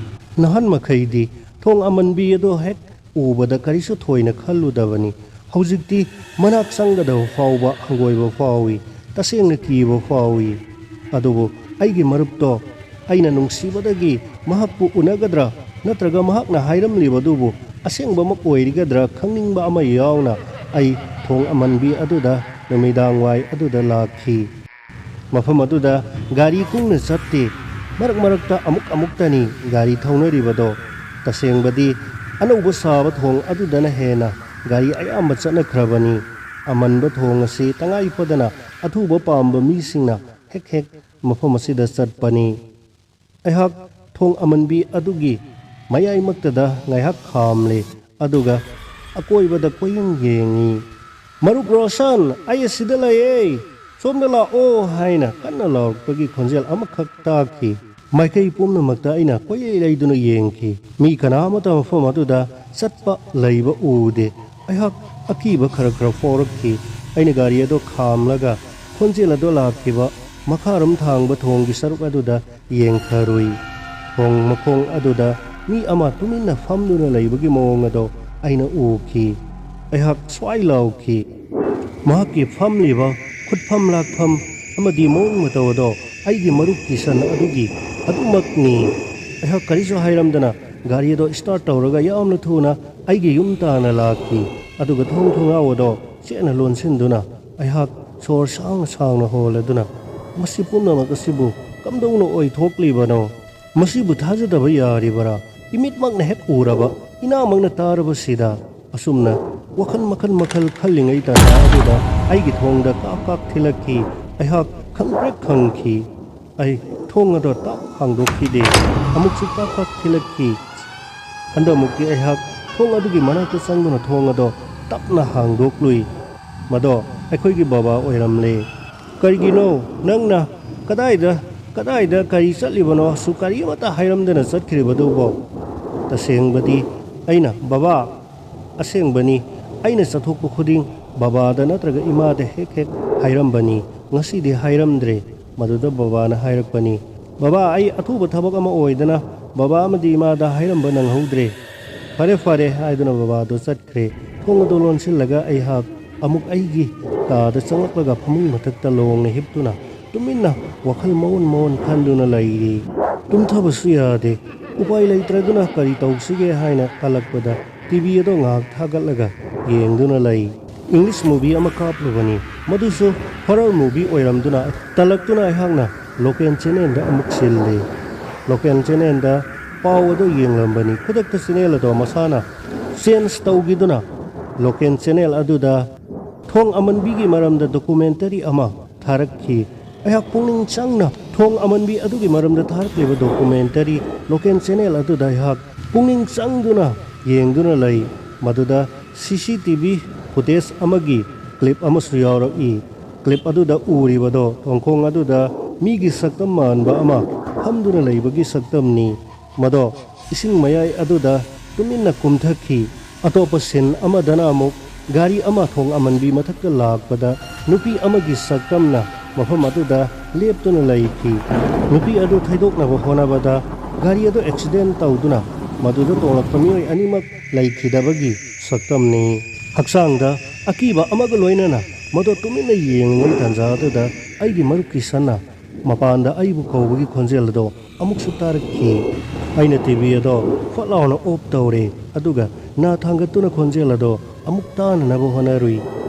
ꯅꯍꯥꯟ ꯃꯈꯩꯗꯤ ꯊꯣꯡ ꯑꯃꯟꯕꯤ ꯑꯗꯣ ꯍꯦꯛ ꯎꯕꯗ ꯀꯔꯤꯁꯨ ꯊꯣꯏꯅ ꯈꯜꯂꯨꯗꯕꯅꯤ꯫ ꯍꯧꯖꯤꯛꯇꯤ ꯃꯅꯥꯛ ꯆꯪꯒꯗꯕ ꯐꯥꯎꯕ ꯍꯪꯒꯣꯏꯕ ꯐꯥꯎꯏ, ꯇꯁꯦꯡꯅ ꯀꯤꯕ ꯐꯥꯎꯏ꯫ ꯑꯗꯨꯕꯨ ꯑꯩꯒꯤ ꯃꯔꯨꯞꯇꯣ ꯑꯩꯅ ꯅꯨꯡꯁꯤꯕꯗꯒꯤ ꯃꯍꯥꯛꯄꯨ ꯎꯅꯒꯗ꯭ꯔꯥ, ꯅꯠꯇ꯭ꯔꯒ ꯃꯍꯥꯛꯅ ꯍꯥꯏꯔꯝꯂꯤꯕꯗꯨꯕꯨ ꯑꯁꯦꯡꯕꯃꯛ ꯑꯣꯏꯔꯤꯒꯗ꯭ꯔꯥ ꯈꯪꯅꯤꯡꯕ ꯑꯃ ꯌꯥꯎꯅ ꯑꯩ ꯊꯣꯡ ꯑꯃꯟꯕꯤ ꯑꯗꯨꯗ ꯅꯨꯃꯤꯗꯥꯡ ꯋꯥꯏ ꯑꯗꯨꯗ ꯂꯥꯛꯈꯤ꯫ ꯃꯐꯝ ꯑꯗꯨꯗ ꯒꯥꯔꯤ ꯀꯨꯡꯅ ꯆꯠꯇꯦ꯫ ꯃꯔꯛ ꯃꯔꯛꯇ ꯑꯃꯨꯛ ꯑꯃꯨꯛꯇꯅꯤ ꯒꯥꯔꯤ ꯊꯧꯅꯔꯤꯕꯗꯣ꯫ ꯇꯁꯦꯡꯕꯗꯤ ꯑꯅꯧꯕ ꯁꯥꯕ ꯊꯣꯡ ꯑꯗꯨꯗꯅ ꯍꯦꯟꯅ ꯒꯥꯔꯤ ꯑꯌꯥꯝꯕ ꯆꯠꯅꯈ꯭ꯔꯕꯅꯤ꯫ ꯑꯃꯟꯕ ꯊꯣꯡ ꯑꯁꯤ ꯇꯉꯥꯏ ꯐꯗꯅ ꯑꯊꯨꯕ ꯄꯥꯝꯕ ꯃꯤꯁꯤꯡꯅ ꯍꯦꯛ ꯍꯦꯛ ꯃꯐꯝ ꯑꯁꯤꯗ ꯆꯠꯄꯅꯤ꯫ ꯑꯩꯍꯥꯛ ꯊꯣꯡ ꯑꯃꯟꯕꯤ ꯑꯗꯨꯒꯤ ꯃꯌꯥꯏꯃꯛꯇꯗ ꯉꯥꯏꯍꯥꯛ ꯈꯥꯝꯂꯦ, ꯑꯗꯨꯒ ꯑꯀꯣꯏꯕꯗ ꯀꯣꯏꯌꯦꯡ ꯌꯦꯡꯉꯤ꯫ "ꯃꯔꯨꯞ ꯔꯣꯁꯟ, ꯑꯩ ꯑꯁꯤꯗ ꯂꯩꯌꯦ, ꯁꯣꯝꯗ ꯂꯥꯛꯑꯣ" ꯍꯥꯏꯅ ꯀꯟꯅ ꯂꯥꯎꯔꯛꯄꯒꯤ ꯈꯣꯟꯖꯦꯜ ꯑꯃꯈꯛ ꯇꯥꯈꯤ꯫ ꯃꯥꯏꯀꯩ ꯄꯨꯝꯅꯃꯛꯇ ꯑꯩꯅ ꯀꯣꯏꯂꯩ ꯂꯩꯗꯨꯅ ꯌꯦꯡꯈꯤ꯫ ꯃꯤ ꯀꯅꯥ ꯑꯃꯠꯇ ꯃꯐꯝ ꯑꯗꯨꯗ ꯆꯠꯄ ꯂꯩꯕ ꯎꯗꯦ꯫ ꯑꯩꯍꯥꯛ ꯑꯀꯤꯕ ꯈꯔ ꯈꯔ ꯐꯥꯎꯔꯛꯈꯤ꯫ ꯑꯩꯅ ꯒꯥꯔꯤ ꯑꯗꯨ ꯈꯥꯝꯂꯒ ꯈꯣꯟꯖꯦꯜ ꯑꯗꯨ ꯂꯥꯛꯈꯤꯕ ꯃꯈꯥꯔꯣꯝ ꯊꯥꯡꯕ ꯊꯣꯡꯒꯤ ꯁꯔꯨꯛ ꯑꯗꯨꯗ ꯌꯦꯡꯊꯔꯨꯏ꯫ ꯊꯣꯡ ꯃꯈꯣꯡ ꯑꯗꯨꯗ ꯃꯤ ꯑꯃ ꯇꯨꯃꯤꯟꯅ ꯐꯝꯗꯨꯅ ꯂꯩꯕꯒꯤ ꯃꯑꯣꯡ ꯑꯗꯨ ꯑꯩꯅ ꯎꯈꯤ꯫ ꯑꯩꯍꯥꯛ ꯁ꯭ꯋꯥꯏ ꯂꯥꯎꯈꯤ꯫ ꯃꯍꯥꯛꯀꯤ ꯐꯝꯂꯤꯕ ꯈꯨꯠꯐꯝ ꯂꯥꯛꯐꯝ ꯑꯃꯗꯤ ꯃꯑꯣꯡ ꯃꯇꯧ ꯑꯗꯣ ꯑꯩꯒꯤ ꯃꯔꯨꯞ ꯀꯤꯁꯟ ꯑꯗꯨꯒꯤ ꯑꯗꯨꯃꯛꯅꯤ꯫ ꯑꯩꯍꯥꯛ ꯀꯔꯤꯁꯨ ꯍꯥꯏꯔꯝꯗꯅ ꯒꯥꯔꯤ ꯑꯗꯣ start ꯇꯧꯔꯒ ꯌꯥꯝꯅ ꯊꯨꯅ ꯑꯩꯒꯤ ꯌꯨꯝ ꯇꯥꯟꯅ ꯂꯥꯛꯈꯤ꯫ ꯑꯗꯨꯒ ꯊꯣꯡ ꯊꯣꯡꯅꯥꯎ ꯑꯗꯣ ꯆꯦꯠꯅ ꯂꯣꯟꯁꯤꯟꯗꯨꯅ ꯑꯩꯍꯥꯛ ꯁꯣꯔ ꯁꯥꯡꯅ ꯁꯥꯡꯅ ꯍꯣꯜꯂꯗꯨꯅ, "ꯃꯁꯤ ꯄꯨꯝꯅꯃꯛ ꯑꯁꯤꯕꯨ ꯀꯝꯗꯧꯅ ꯑꯣꯏꯊꯣꯛꯂꯤꯕꯅꯣ? ꯃꯁꯤꯕꯨ ꯊꯥꯖꯗꯕ ꯌꯥꯔꯤꯕꯔꯥ? ꯏꯃꯤꯠꯃꯛꯅ ꯍꯦꯛ ꯎꯔꯕ ꯏꯅꯥꯃꯛꯅ ꯇꯥꯔꯕꯁꯤꯗ ꯑꯁꯨꯝꯅ ꯋꯥꯈꯜ ꯃꯈꯜ ꯃꯈꯜ ꯈꯜꯂꯤꯉꯩ ꯇꯥꯟꯖꯥ ꯑꯗꯨꯗ ꯑꯩꯒꯤ ꯊꯣꯡꯗ ꯀꯥꯛ ꯀꯥꯛ ꯊꯤꯜꯂꯛꯈꯤ꯫ ꯑꯩꯍꯥꯛ ꯈꯪꯄ꯭ꯔꯦꯛ ꯈꯪꯈꯤ꯫ ꯑꯩ ꯊꯣꯡ ꯑꯗꯣ ꯇꯞ ꯍꯥꯡꯗꯣꯛꯈꯤꯗꯦ꯫ ꯑꯃꯨꯛꯁꯨ ꯀꯥꯛ ꯀꯥꯛ ꯊꯤꯜꯂꯛꯈꯤ꯫ ꯍꯟꯗꯛꯃꯨꯛꯇꯤ ꯑꯩꯍꯥꯛ ꯊꯣꯡ ꯑꯗꯨꯒꯤ ꯃꯅꯥꯛꯇ ꯆꯪꯗꯨꯅ ꯊꯣꯡ ꯑꯗꯣ ꯇꯞꯅ ꯍꯥꯡꯗꯣꯛꯂꯨꯏ꯫ ꯃꯗꯣ ꯑꯩꯈꯣꯏꯒꯤ ꯕꯕꯥ ꯑꯣꯏꯔꯝꯂꯦ꯫ "ꯀꯔꯤꯒꯤꯅꯣ ꯅꯪꯅ ꯀꯗꯥꯏꯗ, ꯀꯗꯥꯏꯗ ꯀꯔꯤ ꯆꯠꯂꯤꯕꯅꯣꯁꯨ ꯀꯔꯤ ꯑꯃꯠꯇ ꯍꯥꯏꯔꯝꯗꯅ ꯆꯠꯈ꯭ꯔꯤꯕꯗꯨꯕꯣ?" "ꯇꯁꯦꯡꯕꯗꯤ ꯑꯩꯅ, ꯕꯕꯥ, ꯑꯁꯦꯡꯕꯅꯤ, ꯑꯩꯅ ꯆꯠꯊꯣꯛꯄ ꯈꯨꯗꯤꯡ ꯕꯕꯥꯗ ꯅꯠꯇ꯭ꯔꯒ ꯏꯃꯥꯗ ꯍꯦꯛ ꯍꯦꯛ ꯍꯥꯏꯔꯝꯕꯅꯤ꯫ ꯉꯁꯤꯗꯤ ꯍꯥꯏꯔꯝꯗ꯭ꯔꯦ꯫" ꯃꯗꯨꯗ ꯕꯕꯥꯅ ꯍꯥꯏꯔꯛꯄꯅꯤ, "ꯕꯕꯥ, ꯑꯩ ꯑꯊꯨꯕ ꯊꯕꯛ ꯑꯃ ꯑꯣꯏꯗꯅ ꯕꯕꯥ ꯑꯃꯗꯤ ꯏꯃꯥꯗ ꯍꯥꯏꯔꯝꯕ ꯅꯪꯍꯧꯗ꯭ꯔꯦ꯫" "ꯐꯔꯦ, ꯐꯔꯦ," ꯍꯥꯏꯗꯨꯅ ꯕꯕꯥꯗꯣ ꯆꯠꯈ꯭ꯔꯦ꯫ ꯊꯣꯡ ꯑꯗꯨ ꯂꯣꯟꯁꯤꯜꯂꯒ ꯑꯩꯍꯥꯛ ꯑꯃꯨꯛ ꯑꯩꯒꯤ ꯀꯥꯗ ꯆꯪꯂꯛꯂꯒ ꯐꯃꯨꯡ ꯃꯊꯛꯇ ꯂꯣꯡꯅ ꯍꯤꯞꯇꯨꯅ ꯇꯨꯃꯤꯟꯅ ꯋꯥꯈꯜ ꯃꯑꯣꯟ ꯃꯑꯣꯟ ꯈꯟꯗꯨꯅ ꯂꯩꯔꯤ꯫ ꯇꯨꯝꯊꯕꯁꯨ ꯌꯥꯗꯦ꯫ ꯎꯄꯥꯏ ꯂꯩꯇ꯭ꯔꯗꯨꯅ ꯀꯔꯤ ꯇꯧꯁꯤꯒꯦ ꯍꯥꯏꯅ ꯈꯜꯂꯛꯄꯗ ꯇꯤ ꯚꯤ ꯑꯗꯣ ꯉꯥꯏꯍꯥꯛ ꯊꯥꯒꯠꯂꯒ ꯌꯦꯡꯗꯨꯅ ꯂꯩ꯫ ꯏꯪꯂꯤꯁ ꯃꯨꯚꯤ ꯑꯃ ꯀꯥꯞꯂꯨꯕꯅꯤ, ꯃꯗꯨꯁꯨ ꯍꯣꯔꯔ ꯃꯨꯚꯤ ꯑꯣꯏꯔꯝꯗꯨꯅ ꯇꯜꯂꯛꯇꯨꯅ ꯑꯩꯍꯥꯛꯅ ꯂꯣꯀꯦꯜ ꯆꯦꯅꯦꯜꯗ ꯑꯃꯨꯛ ꯁꯤꯜꯂꯤ꯫ ꯂꯣꯀꯦꯜ ꯆꯦꯅꯦꯜꯗ ꯄꯥꯎ ꯑꯗꯨ ꯌꯦꯡꯂꯝꯕꯅꯤ꯫ ꯈꯨꯗꯛꯇ ꯆꯦꯅꯦꯜ ꯑꯗꯣ ꯃꯁꯥꯅ ꯆꯦꯟꯖ ꯇꯧꯈꯤꯗꯨꯅ ꯂꯣꯀꯦꯜ ꯆꯦꯅꯦꯜ ꯑꯗꯨꯗ ꯊꯣꯡ ꯑꯃꯟꯕꯤꯒꯤ ꯃꯔꯝꯗ ꯗꯣꯀꯨꯃꯦꯟꯇꯔꯤ ꯑꯃ ꯊꯥꯔꯛꯈꯤ꯫ ꯑꯩꯍꯥꯛ ꯄꯨꯛꯅꯤꯡ ꯆꯪꯅ ꯊꯣꯡ ꯑꯃꯟꯕꯤ ꯑꯗꯨꯒꯤ ꯃꯔꯝꯗ ꯊꯥꯔꯛꯂꯤꯕ ꯗꯣꯀꯨꯃꯦꯟꯇꯔꯤ ꯂꯣꯀꯦꯜ ꯆꯦꯅꯦꯜ ꯑꯗꯨꯗ ꯑꯩꯍꯥꯛ ꯄꯨꯛꯅꯤꯡ ꯆꯪꯗꯨꯅ ꯌꯦꯡꯗꯨꯅ ꯂꯩ꯫ ꯃꯗꯨꯗ ꯁꯤ ꯁꯤ ꯇꯤ ꯚꯤ ꯐꯨꯇꯦꯖ ꯑꯃꯒꯤ ꯀ꯭ꯂꯤꯞ ꯑꯃꯁꯨ ꯌꯥꯎꯔꯛꯏ꯫ ꯀ꯭ꯂꯤꯞ ꯑꯗꯨꯗ ꯎꯔꯤꯕꯗꯣ ꯊꯣꯡꯈꯣꯡ ꯑꯗꯨꯗ ꯃꯤꯒꯤ ꯁꯛꯇꯝ ꯃꯥꯟꯕ ꯑꯃ ꯐꯝꯗꯨꯅ ꯂꯩꯕꯒꯤ ꯁꯛꯇꯝꯅꯤ꯫ ꯃꯗꯣ ꯏꯁꯤꯡ ꯃꯌꯥꯏ ꯑꯗꯨꯗ ꯇꯨꯃꯤꯟꯅ ꯀꯨꯝꯊꯈꯤ꯫ ꯑꯇꯣꯞꯄ ꯁꯤꯟ ꯑꯃꯗꯅ ꯑꯃꯨꯛ ꯒꯥꯔꯤ ꯑꯃ ꯊꯣꯡ ꯑꯃꯟꯕꯤ ꯃꯊꯛꯇ ꯂꯥꯛꯄꯗ ꯅꯨꯄꯤ ꯑꯃꯒꯤ ꯁꯛꯇꯝꯅ ꯃꯐꯝ ꯑꯗꯨꯗ ꯂꯦꯞꯇꯨꯅ ꯂꯩꯈꯤ꯫ ꯅꯨꯄꯤ ꯑꯗꯨ ꯊꯩꯗꯣꯛꯅꯕ ꯍꯣꯠꯅꯕꯗ ꯒꯥꯔꯤ ꯑꯗꯨ ꯑꯦꯛꯁꯤꯗꯦꯟ ꯇꯧꯗꯨꯅ ꯃꯗꯨꯗ ꯇꯣꯡꯂꯛꯄ ꯃꯤꯑꯣꯏ ꯑꯅꯤꯃꯛ ꯂꯩꯈꯤꯗꯕꯒꯤ ꯁꯛꯇꯝꯅꯤ꯫ ꯍꯛꯆꯥꯡꯗ ꯑꯀꯤꯕ ꯑꯃꯒ ꯂꯣꯏꯅꯅ ꯃꯗꯨ ꯇꯨꯃꯤꯟꯅ ꯌꯦꯡꯂꯤꯉꯩ ꯇꯥꯟꯖꯥ ꯑꯗꯨꯗ ꯑꯩꯒꯤ ꯃꯔꯨꯞ ꯀꯤꯁꯟꯅ ꯃꯄꯥꯟꯗ ꯑꯩꯕꯨ ꯀꯧꯕꯒꯤ ꯈꯣꯟꯖꯦꯜ ꯑꯗꯣ ꯑꯃꯨꯛꯁꯨ ꯇꯥꯔꯛꯈꯤ꯫ ꯑꯩꯅ ꯇꯤ ꯚꯤ ꯑꯗꯣ ꯐꯠ ꯂꯥꯎꯅ ꯑꯣꯐ ꯇꯧꯔꯦ, ꯑꯗꯨꯒ ꯅꯥ ꯊꯥꯡꯒꯠꯇꯨꯅ ꯈꯣꯟꯖꯦꯜ ꯑꯗꯣ ꯑꯃꯨꯛ ꯇꯥꯅꯅꯕ ꯍꯣꯠꯅꯔꯨꯏ꯫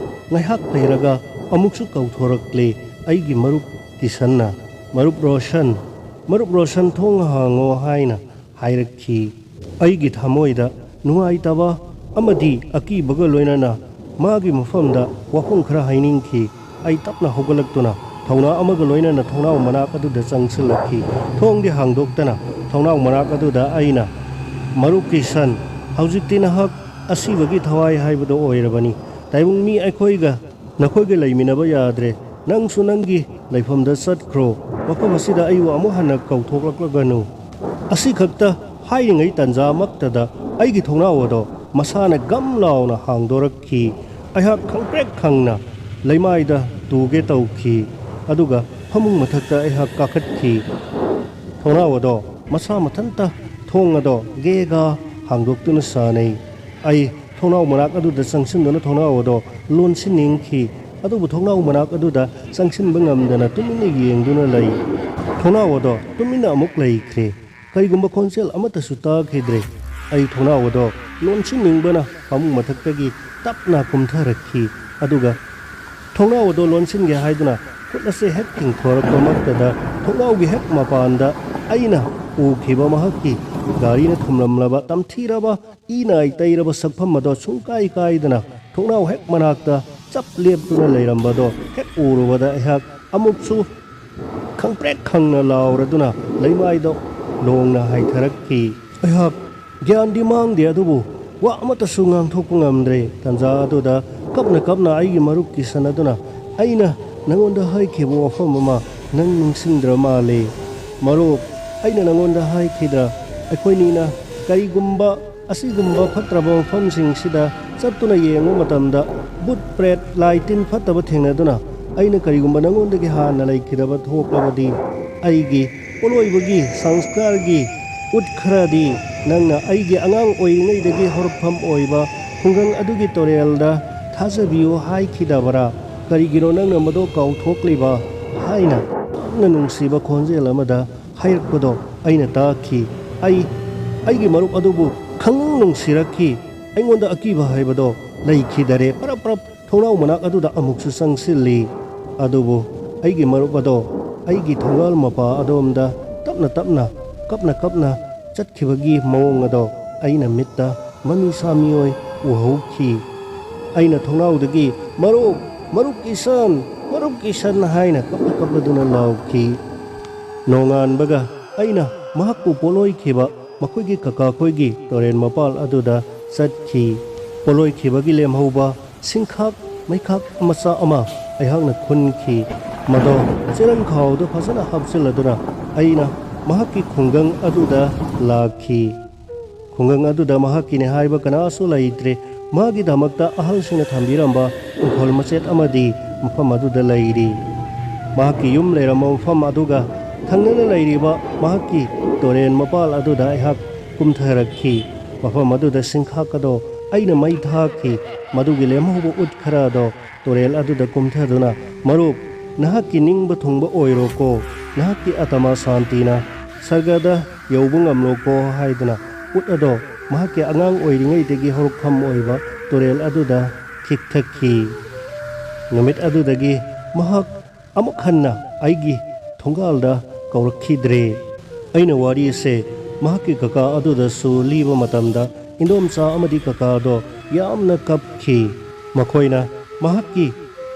ꯉꯥꯏꯍꯥꯛ ꯂꯩꯔꯒ ꯑꯃꯨꯛꯁꯨ ꯀꯧꯊꯣꯔꯛꯂꯦ ꯑꯩꯒꯤ ꯃꯔꯨꯞ ꯀꯤꯁꯟꯅ, "ꯃꯔꯨꯞ ꯔꯣꯁꯟ, ꯃꯔꯨꯞ ꯔꯣꯁꯟ, ꯊꯣꯡ ꯍꯥꯡꯉꯣ" ꯍꯥꯏꯅ ꯍꯥꯏꯔꯛꯈꯤ꯫ ꯑꯩꯒꯤ ꯊꯃꯣꯏꯗ ꯅꯨꯡꯉꯥꯏꯇꯕ ꯑꯃꯗꯤ ꯑꯀꯤꯕꯒ ꯂꯣꯏꯅꯅ ꯃꯥꯒꯤ ꯃꯐꯝꯗ ꯋꯥꯐꯝ ꯈꯔ ꯍꯥꯏꯅꯤꯡꯈꯤ꯫ ꯑꯩ ꯇꯞꯅ ꯍꯧꯒꯠꯂꯛꯇꯨꯅ ꯊꯧꯅꯥ ꯑꯃꯒ ꯂꯣꯏꯅꯅ ꯊꯣꯡꯅꯥꯎ ꯃꯅꯥꯛ ꯑꯗꯨꯗ ꯆꯪꯁꯤꯜꯂꯛꯈꯤ꯫ ꯊꯣꯡꯗꯤ ꯍꯥꯡꯗꯣꯛꯇꯅ ꯊꯣꯡꯅꯥꯎ ꯃꯅꯥꯛ ꯑꯗꯨꯗ ꯑꯩꯅ, "ꯃꯔꯨꯞꯀꯤ ꯁꯟ, ꯍꯧꯖꯤꯛꯇꯤ ꯅꯍꯥꯛ ꯑꯁꯤꯕꯒꯤ ꯊꯋꯥꯏ ꯍꯥꯏꯕꯗꯨ ꯑꯣꯏꯔꯕꯅꯤ꯫ ꯇꯥꯏꯕꯪ ꯃꯤ ꯑꯩꯈꯣꯏꯒ ꯅꯈꯣꯏꯒ ꯂꯩꯃꯤꯟꯅꯕ ꯌꯥꯗ꯭ꯔꯦ꯫ ꯅꯪꯁꯨ ꯅꯪꯒꯤ ꯂꯩꯐꯝꯗ ꯆꯠꯈ꯭ꯔꯣ꯫ ꯃꯐꯝ ꯑꯁꯤꯗ ꯑꯩꯕꯨ ꯑꯃꯨꯛ ꯍꯟꯅ ꯀꯧꯊꯣꯛꯂꯛꯂꯒꯅꯨ"꯫ ꯑꯁꯤꯈꯛꯇ ꯍꯥꯏꯔꯤꯉꯩ ꯇꯥꯟꯖꯥꯃꯛꯇꯗ ꯑꯩꯒꯤ ꯊꯣꯡꯅꯥꯎ ꯑꯗꯣ ꯃꯁꯥꯅ ꯒꯝ ꯂꯥꯎꯅ ꯍꯥꯡꯗꯣꯔꯛꯈꯤ꯫ ꯑꯩꯍꯥꯛ ꯈꯪꯄ꯭ꯔꯦꯛ ꯈꯪꯅ ꯂꯩꯃꯥꯏꯗ ꯇꯨꯒꯦ ꯇꯧꯈꯤ, ꯑꯗꯨꯒ ꯐꯃꯨꯡ ꯃꯊꯛꯇ ꯑꯩꯍꯥꯛ ꯀꯥꯈꯠꯈꯤ꯫ ꯊꯣꯡꯅꯥꯎ ꯑꯗꯣ ꯃꯁꯥ ꯃꯊꯟꯇ ꯊꯣꯡ ꯑꯗꯣ ꯒꯦꯒꯥ ꯍꯥꯡꯗꯣꯛꯇꯨꯅ ꯁꯥꯟꯅꯩ꯫ ꯑꯩ ꯊꯣꯡꯅꯥꯎ ꯃꯅꯥꯛ ꯑꯗꯨꯗ ꯆꯪꯁꯤꯟꯗꯨꯅ ꯊꯣꯡꯅꯥꯎ ꯑꯗꯣ ꯂꯣꯟꯁꯤꯟꯅꯤꯡꯈꯤ, ꯑꯗꯨꯕꯨ ꯊꯣꯡꯅꯥꯎ ꯃꯅꯥꯛ ꯑꯗꯨꯗ ꯆꯪꯁꯤꯟꯕ ꯉꯝꯗꯅ ꯇꯨꯃꯤꯟꯅ ꯌꯦꯡꯗꯨꯅ ꯂꯩ꯫ ꯊꯣꯡꯅꯥꯎ ꯑꯗꯣ ꯇꯨꯃꯤꯟꯅ ꯑꯃꯨꯛ ꯂꯩꯈ꯭ꯔꯦ꯫ ꯀꯔꯤꯒꯨꯝꯕ ꯈꯣꯟꯖꯦꯜ ꯑꯃꯠꯇꯁꯨ ꯇꯥꯈꯤꯗ꯭ꯔꯦ꯫ ꯑꯩ ꯊꯣꯡꯅꯥꯎ ꯑꯗꯣ ꯂꯣꯟꯁꯤꯟꯅꯤꯡꯕꯅ ꯐꯃꯨꯡ ꯃꯊꯛꯇꯒꯤ ꯇꯞꯅ ꯀꯨꯝꯊꯔꯛꯈꯤ, ꯑꯗꯨꯒ ꯊꯣꯡꯅꯥꯎ ꯑꯗꯣ ꯂꯣꯟꯁꯤꯟꯒꯦ ꯍꯥꯏꯗꯨꯅ ꯈꯨꯠ ꯑꯁꯦ ꯍꯦꯛ ꯇꯤꯡꯊꯣꯔꯛꯄꯃꯛꯇꯗ ꯊꯣꯡꯅꯥꯎꯒꯤ ꯍꯦꯛ ꯃꯄꯥꯟꯗ ꯑꯩꯅ ꯎꯈꯤꯕ ꯃꯍꯥꯛꯀꯤ ꯒꯥꯔꯤꯅ ꯊꯨꯝꯂꯝꯂꯕ ꯇꯝꯊꯤꯔꯕ ꯏ ꯅꯥꯏ ꯇꯩꯔꯕ ꯁꯛꯐꯝ ꯑꯗꯣ ꯁꯨꯡꯀꯥꯏ ꯀꯥꯏꯗꯅ ꯊꯣꯡꯅꯥꯎ ꯍꯦꯛ ꯃꯅꯥꯛꯇ ꯆꯞ ꯂꯦꯞꯇꯨꯅ ꯂꯩꯔꯝꯕꯗꯣ ꯍꯦꯛ ꯎꯔꯨꯕꯗ ꯑꯩꯍꯥꯛ ꯑꯃꯨꯛꯁꯨ ꯈꯪꯄ꯭ꯔꯦꯛ ꯈꯪꯅ ꯂꯥꯎꯔꯗꯨꯅ ꯂꯩꯃꯥꯏꯗ ꯂꯣꯡꯅ ꯍꯥꯏꯊꯔꯛꯈꯤ꯫ ꯑꯩꯍꯥꯛ ꯒ꯭ꯌꯥꯟꯗꯤ ꯃꯥꯡꯗꯦ, ꯑꯗꯨꯕꯨ ꯋꯥ ꯑꯃꯠꯇꯁꯨ ꯉꯥꯡꯊꯣꯛꯄ ꯉꯝꯗ꯭ꯔꯦ꯫ ꯇꯥꯟꯖꯥ ꯑꯗꯨꯗ ꯀꯞꯅ ꯀꯞꯅ ꯑꯩꯒꯤ ꯃꯔꯨꯞꯀꯤ ꯁꯟ ꯑꯗꯨꯅ, "ꯑꯩꯅ ꯅꯉꯣꯟꯗ ꯍꯥꯏꯈꯤꯕ ꯋꯥꯐꯝ ꯑꯃ ꯅꯪ ꯅꯤꯡꯁꯤꯡꯗ꯭ꯔ ꯃꯥꯜꯂꯦ, ꯃꯔꯨꯞ꯫ ꯑꯩꯅ ꯅꯉꯣꯟꯗ ꯍꯥꯏꯈꯤꯗ꯭ꯔꯥ, ꯑꯩꯈꯣꯏꯅꯤꯅ ꯀꯔꯤꯒꯨꯝꯕ ꯑꯁꯤꯒꯨꯝꯕ ꯐꯠꯇ꯭ꯔꯕ ꯃꯐꯝꯁꯤꯡꯁꯤꯗ ꯆꯠꯇꯨꯅ ꯌꯦꯡꯕ ꯃꯇꯝꯗ ꯚꯨꯠ ꯄ꯭ꯔꯦꯠ ꯂꯥꯏ ꯇꯤꯟ ꯐꯠꯇꯕ ꯊꯦꯡꯅꯗꯨꯅ ꯑꯩꯅ ꯀꯔꯤꯒꯨꯝꯕ ꯅꯉꯣꯟꯗꯒꯤ ꯍꯥꯟꯅ ꯂꯩꯈꯤꯗꯕ ꯊꯣꯛꯂꯕꯗꯤ, ꯑꯩꯒꯤ ꯄꯣꯠꯂꯣꯏꯕꯒꯤ ꯁꯪꯁꯀꯥꯔꯒꯤ ꯎꯠ ꯈꯔꯗꯤ ꯅꯪꯅ ꯑꯩꯒꯤ ꯑꯉꯥꯡ ꯑꯣꯏꯔꯤꯉꯩꯗꯒꯤ ꯍꯧꯔꯛꯐꯝ ꯑꯣꯏꯕ ꯈꯨꯡꯒꯪ ꯑꯗꯨꯒꯤ ꯇꯨꯔꯦꯜꯗ ꯊꯥꯖꯕꯤꯌꯨ ꯍꯥꯏꯈꯤꯗꯕ꯭ꯔꯥ? ꯀꯔꯤꯒꯤꯅꯣ ꯅꯪꯅ ꯃꯗꯨ ꯀꯥꯎꯊꯣꯛꯂꯤꯕ?" ꯍꯥꯏꯅ ꯌꯥꯝꯅ ꯅꯨꯡꯁꯤꯕ ꯈꯣꯟꯖꯦꯜ ꯑꯃꯗ ꯍꯥꯏꯔꯛꯄꯗꯣ ꯑꯩꯅ ꯇꯥꯈꯤ꯫ ꯑꯩ ꯑꯩꯒꯤ ꯃꯔꯨꯞ ꯑꯗꯨꯕꯨ ꯈꯪꯅꯨꯡ ꯅꯨꯡꯁꯤꯔꯛꯈꯤ꯫ ꯑꯩꯉꯣꯟꯗ ꯑꯀꯤꯕ ꯍꯥꯏꯕꯗꯣ ꯂꯩꯈꯤꯗꯔꯦ꯫ ꯄꯔꯞ ꯄꯔꯞ ꯊꯣꯡꯅꯥꯎ ꯃꯅꯥꯛ ꯑꯗꯨꯗ ꯑꯃꯨꯛꯁꯨ ꯆꯪꯁꯤꯜꯂꯤ꯫ ꯑꯗꯨꯕꯨ ꯑꯩꯒꯤ ꯃꯔꯨꯞ ꯑꯗꯣ ꯑꯩꯒꯤ ꯊꯣꯡꯒꯥꯜ ꯃꯄꯥ ꯑꯗꯣꯝꯗ ꯇꯞꯅ ꯇꯞꯅ, ꯀꯞꯅ ꯀꯞꯅ ꯆꯠꯈꯤꯕꯒꯤ ꯃꯑꯣꯡ ꯑꯗꯣ ꯑꯩꯅ ꯃꯤꯠꯇ ꯃꯃꯤ ꯁꯥꯃꯤꯑꯣꯏ ꯎꯍꯧꯈꯤ꯫ ꯑꯩꯅ ꯊꯣꯡꯅꯥꯎꯗꯒꯤ, "ꯃꯔꯨꯞ, ꯃꯔꯨꯞꯀꯤ ꯁꯟ, ꯃꯔꯨꯞꯀꯤ ꯁꯟ" ꯍꯥꯏꯅ ꯀꯞꯂ ꯀꯞꯂꯗꯨꯅ ꯂꯥꯎꯈꯤ꯫ ꯅꯣꯡꯉꯥꯟꯕꯒ ꯑꯩꯅ ꯃꯍꯥꯛꯄꯨ ꯄꯣꯠꯂꯣꯏꯈꯤꯕ ꯃꯈꯣꯏꯒꯤ ꯀꯀꯥꯈꯣꯏꯒꯤ ꯇꯨꯔꯦꯟ ꯃꯄꯥꯜ ꯑꯗꯨꯗ ꯆꯠꯈꯤ꯫ ꯄꯣꯠꯂꯣꯏꯈꯤꯕꯒꯤ ꯂꯦꯝꯍꯧꯕ ꯁꯤꯡꯈꯥꯛ ꯃꯩꯈꯥꯛ ꯃꯆꯥ ꯑꯃ ꯑꯩꯍꯥꯛꯅ ꯈꯨꯟꯈꯤ꯫ ꯃꯗꯣ ꯆꯦꯔꯪ ꯈꯥꯎꯗ ꯐꯖꯅ ꯍꯥꯞꯆꯤꯜꯂꯗꯨꯅ ꯑꯩꯅ ꯃꯍꯥꯛꯀꯤ ꯈꯨꯡꯒꯪ ꯑꯗꯨꯗ ꯂꯥꯛꯈꯤ꯫ ꯈꯨꯡꯒꯪ ꯑꯗꯨꯗ ꯃꯍꯥꯛꯀꯤꯅꯦ ꯍꯥꯏꯕ ꯀꯅꯥꯁꯨ ꯂꯩꯇ꯭ꯔꯦ꯫ ꯃꯥꯒꯤꯗꯃꯛꯇ ꯑꯍꯜꯁꯤꯡꯅ ꯊꯝꯕꯤꯔꯝꯕ ꯏꯪꯈꯣꯜ ꯃꯆꯦꯠ ꯑꯃꯗꯤ ꯃꯐꯝ ꯑꯗꯨꯗ ꯂꯩꯔꯤ꯫ ꯃꯍꯥꯛꯀꯤ ꯌꯨꯝ ꯂꯩꯔꯝꯕ ꯃꯐꯝ ꯑꯗꯨꯒ ꯊꯪꯅꯅ ꯂꯩꯔꯤꯕ ꯃꯍꯥꯛꯀꯤ ꯇꯨꯔꯦꯟ ꯃꯄꯥꯜ ꯑꯗꯨꯗ ꯑꯩꯍꯥꯛ ꯀꯨꯝꯊꯔꯛꯈꯤ꯫ ꯃꯐꯝ ꯑꯗꯨꯗ ꯁꯤꯡꯈꯥꯛ ꯑꯗꯣ ꯑꯩꯅ ꯃꯩ ꯊꯥꯈꯤ꯫ ꯃꯗꯨꯒꯤ ꯂꯦꯝꯍꯧꯕ ꯎꯠ ꯈꯔ ꯑꯗꯣ ꯇꯨꯔꯦꯜ ꯑꯗꯨꯗ ꯀꯨꯝꯊꯗꯨꯅ, "ꯃꯔꯨꯞ, ꯅꯍꯥꯛꯀꯤ ꯅꯤꯡꯕ ꯊꯨꯡꯕ ꯑꯣꯏꯔꯣꯀꯣ, ꯅꯍꯥꯛꯀꯤ ꯑꯇꯃꯥ ꯁꯥꯟꯇꯤꯅ ꯁꯔꯒꯗ ꯌꯧꯕ ꯉꯝꯂꯣꯀꯣ" ꯍꯥꯏꯗꯨꯅ ꯎꯠ ꯑꯗꯣ ꯃꯍꯥꯛꯀꯤ ꯑꯉꯥꯡ ꯑꯣꯏꯔꯤꯉꯩꯗꯒꯤ ꯍꯧꯔꯛꯐꯝ ꯑꯣꯏꯕ ꯇꯨꯔꯦꯜ ꯑꯗꯨꯗ ꯈꯤꯛꯊꯈꯤ꯫ ꯅꯨꯃꯤꯠ ꯑꯗꯨꯗꯒꯤ ꯃꯍꯥꯛ ꯑꯃꯨꯛ ꯍꯟꯅ ꯑꯩꯒꯤ ꯊꯣꯡꯒꯥꯜꯗ ꯀꯧꯔꯛꯈꯤꯗ꯭ꯔꯦ꯫ ꯑꯩꯅ ꯋꯥꯔꯤ ꯑꯁꯦ ꯃꯍꯥꯛꯀꯤ ꯀꯀꯥ ꯑꯗꯨꯗꯁꯨ ꯂꯤꯕ ꯃꯇꯝꯗ ꯏꯟꯗꯣꯝꯆꯥ ꯑꯃꯗꯤ ꯀꯀꯥꯗꯣ ꯌꯥꯝꯅ ꯀꯞꯈꯤ꯫ ꯃꯈꯣꯏꯅ ꯃꯍꯥꯛꯀꯤ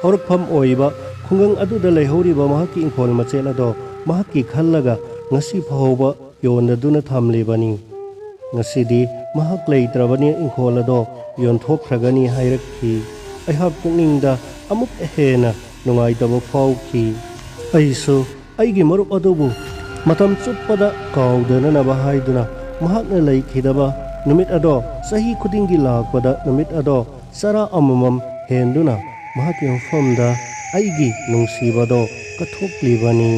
ꯍꯧꯔꯛꯐꯝ ꯑꯣꯏꯕ ꯈꯨꯡꯒꯪ ꯑꯗꯨꯗ ꯂꯩꯍꯧꯔꯤꯕ ꯃꯍꯥꯛꯀꯤ ꯏꯪꯈꯣꯜ ꯃꯆꯦꯠ ꯑꯗꯣ ꯃꯍꯥꯛꯀꯤ ꯈꯜꯂꯒ ꯉꯁꯤ ꯐꯥꯎꯕ ꯌꯣꯟꯗꯗꯨꯅ ꯊꯝꯂꯤꯕꯅꯤ꯫ ꯉꯁꯤꯗꯤ ꯃꯍꯥꯛ ꯂꯩꯇ꯭ꯔꯕꯅꯤ, ꯏꯪꯈꯣꯜ ꯑꯗꯣ ꯌꯣꯟꯊꯣꯛꯈ꯭ꯔꯒꯅꯤ ꯍꯥꯏꯔꯛꯈꯤ꯫ ꯑꯩꯍꯥꯛ ꯄꯨꯛꯅꯤꯡꯗ ꯑꯃꯨꯛ ꯍꯦꯟꯅ ꯅꯨꯡꯉꯥꯏꯇꯕ ꯐꯥꯎꯈꯤ꯫ ꯑꯩꯁꯨ ꯑꯩꯒꯤ ꯃꯔꯨꯞ ꯑꯗꯨꯕꯨ ꯃꯇꯝ ꯆꯨꯞꯄꯗ ꯀꯥꯎꯗꯅꯅꯕ ꯍꯥꯏꯗꯨꯅ ꯃꯍꯥꯛꯅ ꯂꯩꯈꯤꯗꯕ ꯅꯨꯃꯤꯠ ꯑꯗꯣ ꯆꯍꯤ ꯈꯨꯗꯤꯡꯒꯤ ꯂꯥꯛꯄꯗ ꯅꯨꯃꯤꯠ ꯑꯗꯣ ꯆꯔꯥ ꯑꯃꯃꯝ ꯍꯦꯟꯗꯨꯅ ꯃꯍꯥꯛꯀꯤ ꯃꯐꯝꯗ ꯑꯩꯒꯤ ꯅꯨꯡꯁꯤꯕꯗꯣ ꯀꯠꯊꯣꯛꯂꯤꯕꯅꯤ꯫